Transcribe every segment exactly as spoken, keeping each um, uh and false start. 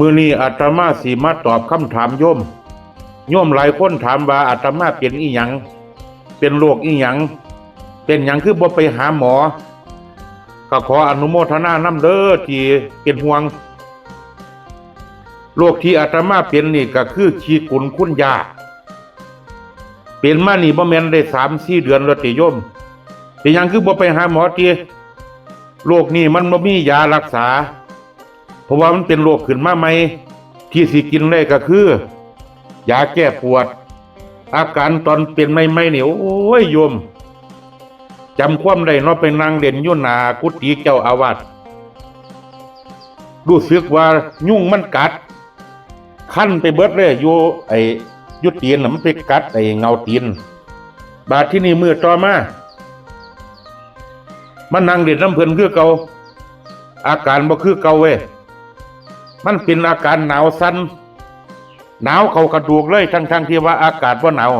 มื้อนี้อาตมาสิมาตอบคำถามโยม โยมหลายคนถามว่าอาตมาเป็นอีหยัง เป็นโรคอีหยัง เป็นหยังคือบ่ไปหาหมอ ก็ขออนุโมทนานำเด้อที่เป็นห่วง โรคที่อาตมาเป็นนี่ก็คือขี้กุนคุณยา เป็นมานี่บ่แม่นได้สามสี่เดือนแล้วติโยม เป็นหยังคือบ่ไปหาหมอติ โรคนี้มันบ่มียารักษา เพราะว่ามันเป็นโรคขึ้นมาใหม่ ที่สิกินได้ก็คือ ยาแก้ปวด อาการตอนเป็นใหม่ๆนี่ โอ้ยโยม จำความได้เนาะ ไปนั่งเล่นอยู่หน้ากุฏิเจ้าอาวาส รู้สึกว่ายุงมันกัด คันไปเบิดเลย อยู่ไอ้ อยู่ตีนน่ะ มันไปกัดไอ้เงาตีน บาดที่นี่มื้อต่อมา มานั่งเล่นนำเพิ่นคือเก่า อาการบ่คือเก่าเว้ย มันเป็นอาการหนาวสั่น หนาวเข้ากระดูกเลย ทั้งๆที่ว่าอากาศบ่หนาว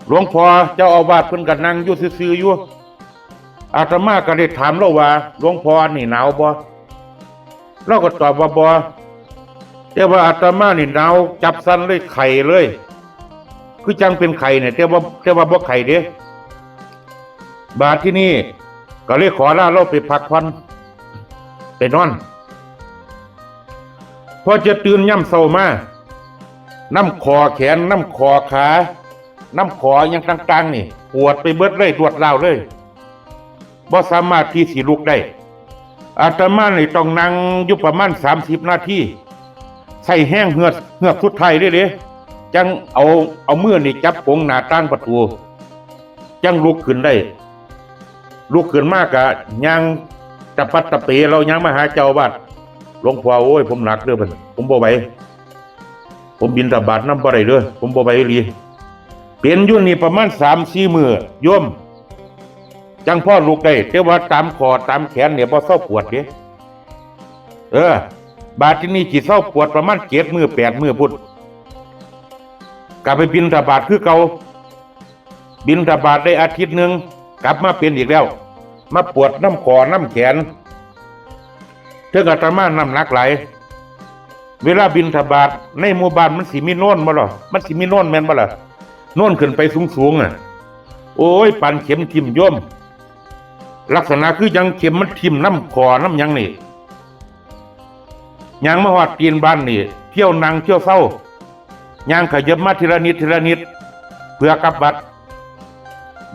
หลวงพ่อเจ้าอาวาสเพิ่นก็นั่งอยู่ซื่อๆอยู่ อาตมาก็ได้ถามลาวว่า หลวงพ่อนี่หนาวบ่ ลาวก็ตอบว่าบ่ แต่ว่าอาตมานี่หนาวจับสั่นเลย ไข้เลย คือจั่งเป็นไข้เนี่ย แต่ว่า แต่ว่าบ่ไข้เด้ บาดที่นี่ก็เลยขอลาลาวไปพักผ่อน ไปนอน พอจะตื่นยามเช้ามา นำข้อแขน นำข้อขา นำข้อหยังต่างๆนี่ ปวดไปเบิดเลย รวดร้าวเลย บ่สามารถที่สิลุกได้ อาตมานี่ต้องนั่งอยู่ประมาณสามสิบนาที ใช้แฮงเฮือก เฮือกสุดท้ายเลยเด้ จั่งเอา เอามือนี่จับกรงหน้าต่างประตู จั่งลุกขึ้นได้ ลุกขึ้นมาก็ย่างตะปัดตะเปลาวย่างมาหาเจ้าอาวาส หลวงพ่อ โอ้ย ผมหนักเด้อบัดนี้ ผมบ่ไหว ผมบิณฑบาตนำบ่ได้เด้อ ผมบ่ไหวอีหลี เป็นอยู่นี่ประมาณสามสี่มื้อโยม จั่งพอลุกได้ แต่ว่าตามข้อตามแขนเนี่ยบ่เซาปวดเด้ เออ บาดที่นี่สิเซาปวดประมาณเจ็ดมื้อแปดมื้อพุ้น ก็ไปบิณฑบาตคือเก่า บิณฑบาตได้อาทิตย์หนึ่ง กลับมาเป็นอีกแล้ว มาปวดนำข้อนำแขน เทิงอาตมาน้ำหนักหลาย เวลาบิณฑบาตในหมู่บ้านมันสิมีโนนบ่ล่ะ มันสิมีโนนแม่นบ่ล่ะ โนนขึ้นไปสูงๆน่ะ โอ้ย ปานเข็มทิ่มโยม ลักษณะคือจั่งเข็มมันทิ่มนำข้อนำหยังนี่ ย่างมาฮอดตีนบ้านนี่ เที่ยวนั่งเที่ยวเซา ย่างขยับมาทีละนิดทีละนิด เพื่อกลับวัด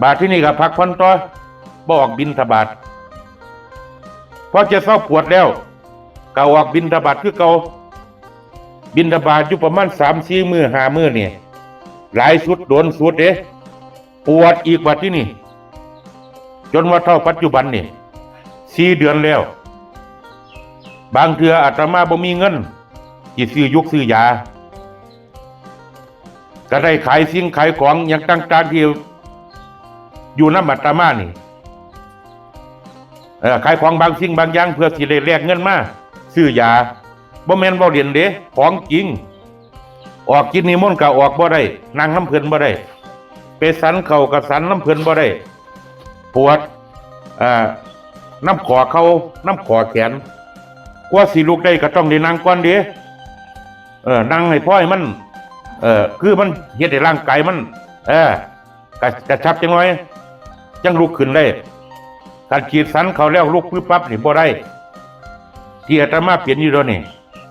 บาดที่นี่ก็พักผ่อนต่อ บ่ออกบิณฑบาต พอจะเซาปวดแล้ว ก็ออกบิณฑบาตคือเก่า บิณฑบาตอยู่ประมาณสามสี่มื้อห้ามื้อนี่ หลายสุดโดนสุดเด้ ปวดอีกบาดที่นี่ จนว่าเท่าปัจจุบันนี่ สี่เดือนแล้ว บางเทื่ออาตมาบ่มีเงินสิซื้อยุกซื้อยา ก็ได้ขายสิ่งขายของหยังต่างๆที่อยู่นำอาตมานี่ เอ่อ ขายของบางสิ่งบางอย่างเพื่อสิได้แลกเงินมาซื้อยา บ่แม่นเว้าเล่นเด้ ของจริง ออกกิจนิมนต์ก็ออกบ่ได้ นั่งนำเพิ่นบ่ได้ ไปฉันข้าวก็ฉันนำเพิ่นบ่ได้ ปวด เอ่อ นำข้อเข่านำข้อแขน กว่าสิลุกได้ก็ต้องได้นั่งก่อนเด้ เออ นั่งให้พอให้มัน เออ คือมันเฮ็ดให้ร่างกายมัน เออ กระ กระชับจังหน่อย จั่งลุกขึ้นได้ คันฉีดฉันข้าวแล้วลุกปึ๊บปั๊บนี่บ่ได้ ที่อาตมาเป็นอยู่เดี๋ยวนี้